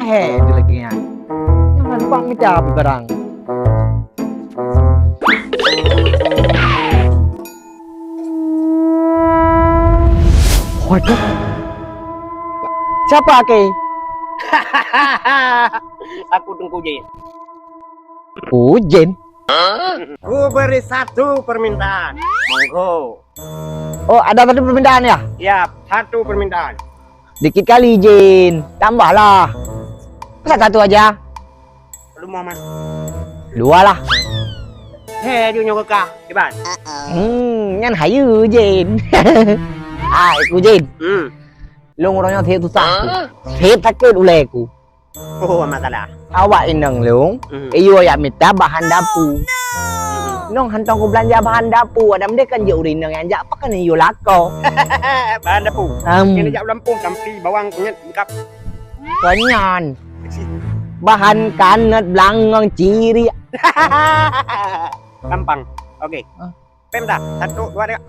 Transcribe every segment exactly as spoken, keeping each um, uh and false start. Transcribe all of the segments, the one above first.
Hei, dia lagi nyan. Jangan lupa minta api barang. Waduh. Siapa, Kei? Aku Teungku Jin. Teungku Jin? Ku beri satu permintaan. Monggo. Oh, ada satu permintaan ya? Ya, satu permintaan. Dikit kali, Jin. Tambahlah. Masa satu aja? Lu mau, Man? Dua lah. Hei, dia nyoe kekah, Iban. Hmm, nyan hayu, Jin. Hai, ku Jin. Hmm. Lôn uroe nyoe seb susah ku. Seb sakét ulée ku. Oh, masalah. Awak inong lôn, hmm, iyue jak mita bahan dapu. Hmm. Nong hantom ku beulanja bahan dapu, adam deh kan jeuet ureueng inong nyang jak, pakon iyue lakoe. Bahan dapu. Am. Nyan jak u lampôh, tampli, bawang, kunyit, lengkap. Kon nyan. Bahan kanot, beulangong, ciri. Gampang. Oke. Hah? Pem dah. Satu, dua, tiga.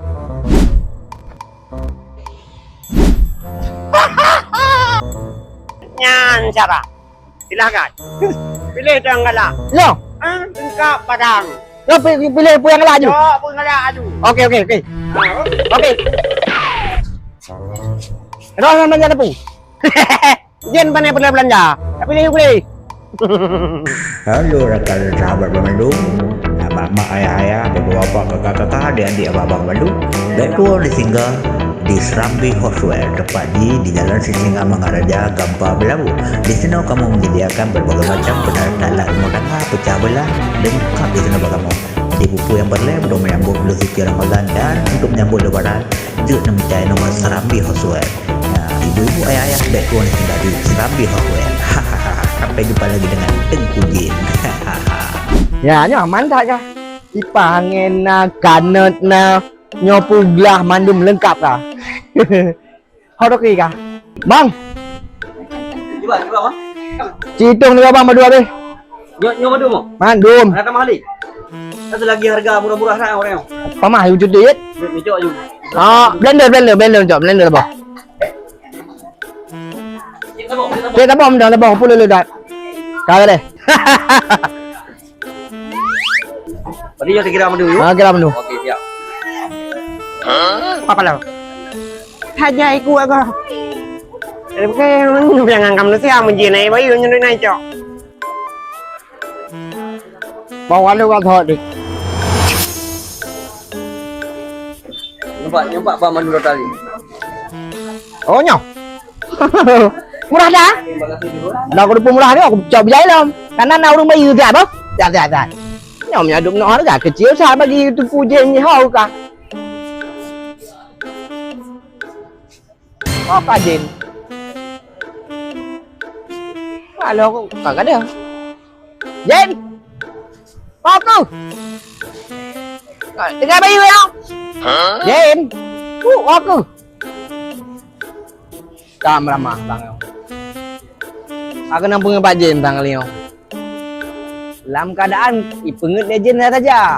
Nyan cara. Silahkan. Pilih tuan galak. Lo. Ah, lengkap padang. Lo pi-, pilih peue nyang galak aju. Yo, peue galak aju. Oke, oke, oke. Ah, oke. Oke. Roh ngon manja tepu. Jén pane peureulée beulanja, tapi lé yue gleh. Halo rakan sahabat banmandum, abah mak, ayah-ayah, bapak-bapak, kakak-kakak, adik-adik, abang-abang bandum. Bèk tuwoe neusinggah di Serambi Hardware, tepat di, di Jalan Sisingamangaraja, Gampha Meulaboh. Di sinoe kamoe menyediakan berbagai macam peralatan alat rumah tangga, pecah belah, lengkap di sinoe bak kamoe. Di buku nyang peureulée, untuk menyambut buleuen suci Ramadan dan untuk menyambut Lebaran, jeuet neumita nomor Serambi Hardware. Nah, ibu-ibu, ayah-ayah, bèk tuwoe neusinggah di Serambi Hardware. Sampai jumpa lagi dengan Teungku Jin. Ya, nyoe aman that kah? Kipas angén na, kanot na, nyoe peuglah mandum leungkap kah? Ho toke kah? Bang! Cuba, cuba, Bang. Ci itong lé abang mandum habéh. Nyoe, nyoe mandum, Bang? Mandum. Ada tamah lé? Kan selagi harga murah-murah sangat orang nyoe. Pamah, you cuti, ya? Ni, ni, cok, you. Ah, blender, blender, blender, cok. Blender, Bang. Cek tabung, cek tabung. Cek tabung, dah tabung, puluh lé dah. Kau deh. Berarti nyoe kira mandum, you? Ah, kira mandum. Oke, siap. Apa lah? Saja ikut aku. Oke, jangan kamu siap menjinai bayu nyuruh naik, cok. Bawa lu kat hot ni. Nampak, nampak Bang Mandura tadi. Oh, nyoe. Murah dah? Terima kasih juga. Dah aku dukung murah ni, aku cok bijai lom. Karena na ureueng bayu siap, boh. Siap, siap, siap. Nyoe meunyo dum noe harga kecil, sa bagi Teungku Jin nyoe hau kah. Oh, ka Jin. Halo, aku kagak ada. Jin! Fokus! Tinggai bayu, ya? Jin! Uh, fokus! Ka meuramah bang nyoe. Aku na peungeut bak Jin bang nyoe. Lam keuadaan ipeungeut lé Jin saja.